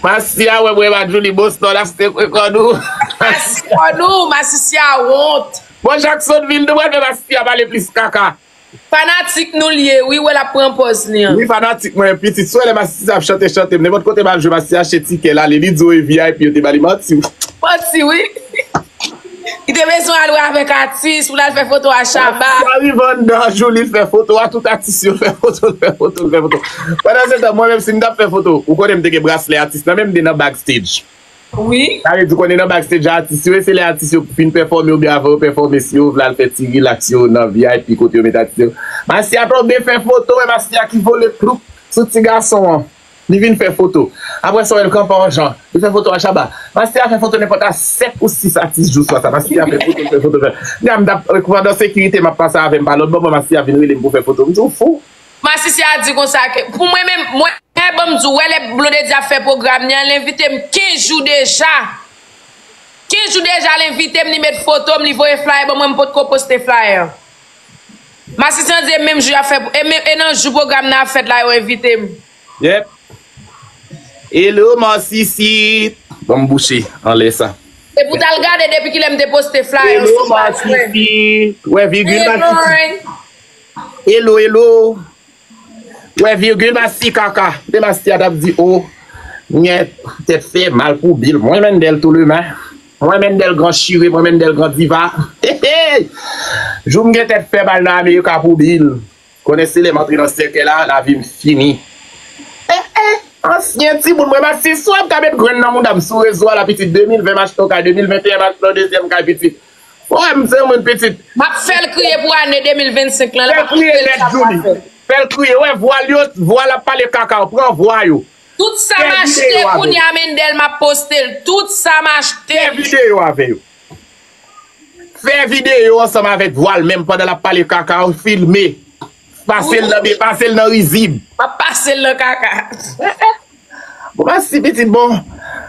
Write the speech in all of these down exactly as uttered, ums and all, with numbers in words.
Masisi a wè mwen, Madjouli Boston, la se kòd ou. Masisi kòd ou, Masisi a wont. Bon, Jacksonville, nou pral fè Masisi a pale plis kaka. Fanatik nou l ye, wi, wè l ap pran pòz li an. Wi, fanatik mwen, pitit. Sou lè Masisi ap chante, chante. Nenpòt kote m al jwe, Masisi achte tikè l ale. Li di w e V I P yo te ba li, manti wi. Manti wi. Li te bezwen al wè avèk atis, pou l al fè foto a Shabba. Masisi a rive anndan, Jouli, l fè foto a, tout atis yo fè foto, l fè foto, l fè foto. Pandan se tan, mwen menm, si m t ap fè foto, ou konnen m te gen braslè atis nan men m, m te nan backstage. Wi. Sa vle di, konnen nan backstage atis yo, e se lè atis yo fin pèfòme oubyen avan yo pèfòme, si yo vle al fè ti rilaks yo nan V I P kote yo met atis yo. Masisi a tonbe fè foto, e Masisi a ki vole ploup sou ti gason an. Li vin fè foto. Apre sa, w wè l kanpe an jan. Li fè foto a Shabba. Masisi a fè foto nenpòt a sèt ou sis atis jou swa sa. Masisi a fè foto, fè foto, fè. Gade, m t ap, pandan sekirite, m ap pase avè m pa lòt bò, Masisi a vin rele m pou fè foto. M di w fou. Masisi a di konsa ke, pou mwen menm, mwen, ban m di w, wè lè Blondedy ap fè pwogram li an, l envite m kenz jou deja. Kenz jou deja, l envite m, li met foto m, li voye flyer ban mwen, m potko poste flyer an. Masisi an di e menm jou y ap fè, e men, e nan jou pwogram nan ap fèt la, yo envite m. Yep. Hello, Masisi. Ban m bouche anlè sa. E pou t al gade depi kilè m te poste flyer yo sou paj mwen. Masisi. Wè, virgil, Masisi. Hello, hello. Wè, virgil, Masisi kaka. De Masisi a t ap di, o, m gen tèt fè mal pou Bill. Mwen, Mendel, tout le men. Mwen, Mendel, gran chire. Mwen, Mendel, gran diva. Hey, hey. Jou m gen tèt fè mal nan Amerika pou Bill. Konnen se lè m antre nan sèkèy la, lavi m fini. Eh, eh, ansyen timoun, mwen pa si sou ap ka met grenn nan mouda m sou rezo a la pitit. De mil ven m achte yon kay, de mil venteyen m achte yon dezyèm kay pitit. Wè m se moun pitit. M ap fè l kriye pou ane de mil vennsenk lan, l ap kriye l nèt, Jouli. Fè l kriye, wè vwa l yo, vwa l ap pale kaka, pran vwa yo. Tout sa m achte kounye a, Mendel, m ap poste l. Tout sa m achte. Fè videyo avè yo. Fè videyo ansanm avèk vwa l menm pandan l ap pale kaka, filme. Pase l nan, pase l nan rizib. M ap pase l nan kaka. Bon, Masisi pitit, bon.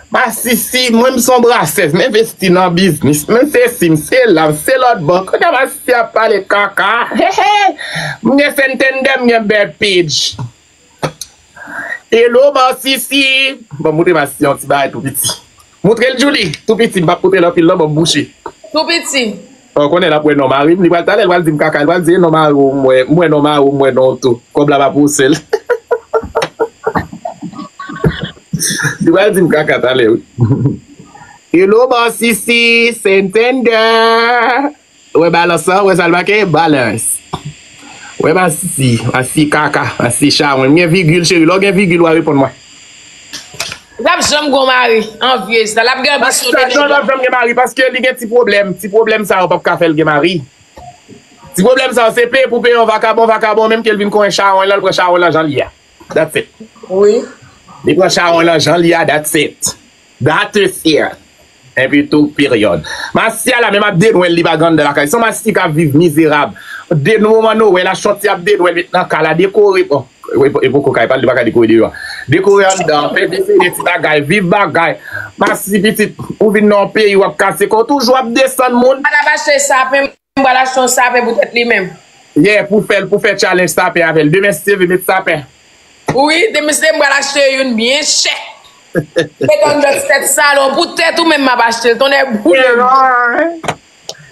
Masisi, mwen m se yon brasè, m envesti nan biznis, mwen se si, m se la, m se lòt bò. Kounye a Masisi ap pale kaka. He, he. M gen Santander, m gen Bad Page. Hello, Masisi. Bon, moutre Masisi yon ti bagay tou piti. Moutre l, Jouli. Tou piti, m p ap moutre l anpil non, ban m bouche. Tou piti. Ou konnen l ap wè non mari m, li pral talè, l pral di m kaka, l pral di e non mari w m wè, m wè non mari w m wè non w tou. Kòb la pa pou sèl. Li pral di m kaka talè, wi. Hello, Masisi, Santander. Wè balans lan, wè sa l make? Balance. Wè Masisi, Masisi kaka, Masisi chawony. M gen vigil, cheri. Lè w gen vigil, w a reponn mwen. L p ap janm gon mari, anvyez la. L ap gen anbisyon de negòs. Non, l p ap janm gen mari paske li gen ti pwoblèm. Ti pwoblèm sa yo p ap ka fè l gen mari. Ti pwoblèm sa yo, se peye pou peye yon vakabon, vakabon menm ke l vin konyen chawony lan, l pran chawony lan jan l ye a. That's it. Wi. Li pran chawony lan jan l ye a, that's it. That is it. Epi tou, peryòd. Masisi a la menm ap denwèl, li pa gen anndan lakay. Se yon Masisi k ap viv mizerab. De moman Nwèl, Ashanti ap denwèl, met nan kay la, dekore. Bon, e, e poko kay pa l, li pa ka dekore deyò a. Dekore anndan, fè desene ti bagay, viv bagay. Masisi pitit, ou vin nan yon peyi, w ap kase kò, w toujou ap desann moun. Madam achte sapen. M pral achte yon sapen pou tèt li menm. Yeah, pou fè l, pou fè challenge sapen avè l. Demen, si Dye vle, met sapen. Wi, demen, si Dye, m pral achte youn byen chè. Met anndan ti tèt salon. Pou tèt ou menm, m ap achte l. Tonnè boule m.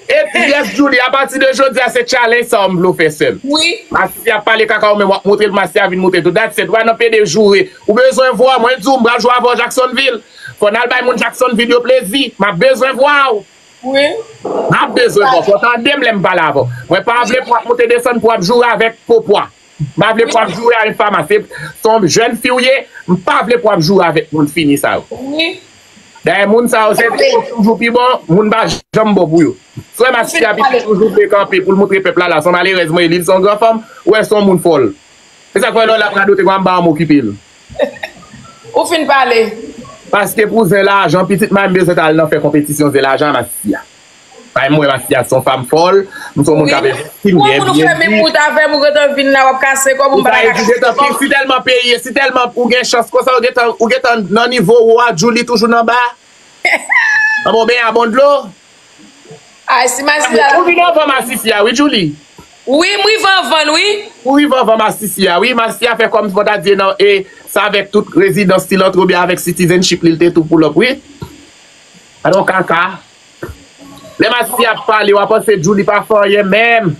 Epi, yes, Jouli, apati de jodi a, se challenge sa w m vle w fè sè m. Wi. Masisi ap pale kaka, ou menm w ap montre l, Masisi a vin montre tou. That's it. W a nan pede joure. Ou bezwen vwa, mwen di w, m pral jwe avè w Jacksonville. Fò n al bay moun Jacksonville yo plezi. M ap bezwen vwa w. Wi. M ap bezwen fò, fò tande m lè m pale avè w. Mwen pa vle pou w ap monte desann pou w ap joure avèk popwa. M pa vle pou w ap joure avèk fama. Se, se yon jèn fi w ye, m pa vle pou w ap joure avèk moun fini sa yo. Wi. Dayè moun sa yo, se toujou pi bon, moun pa janm bon pou yo. Frè Masisi a pitit toujou vle kanpe pou l montre pèp la, la se yon malerèz mwen ye, li se yon gran fanm, ou wè se yon moun fòl. Se sa k fè lè w la radote, m ba m okipe l. Ou fin pale. Paske pou zen lajan, pitit mwen, m bezwen t al nan fè konpetisyon zen lajan a Masisi a. Paske m wè Masisi a se yon fanm fòl, m se yon moun k ap envesti, m gen byen viv. Wi, moun ou fè menm wout avè m, ou gentan vin la, w ap kase kò pou m pa ta ka kase kò. Si tèlman peyi, si tèlman ou gen chans konsa, ou gentan, ou gentan nan nivo wo a, Jouli toujou nan ba. Anba w benyen a bon dlo. Ay, si Masisi a. Ou vin anvan Masisi a, wi, Jouli. Wi, m rive anvan l, wi. Ou rive anvan masisi a, wi. Masisi a fè kòm si mwen ta di e nan e sa avèk tout rezidans ti l antre oubyen avèk citizenship li, l te tou pull up, wi. Gade yon kaka. Lè masisi ap pale, w a panse Djouly pa fè anyen menm.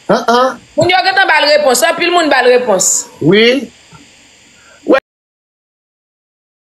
An an. Moun yo gentan ba l repons. Anpil moun ba l repons. Wi.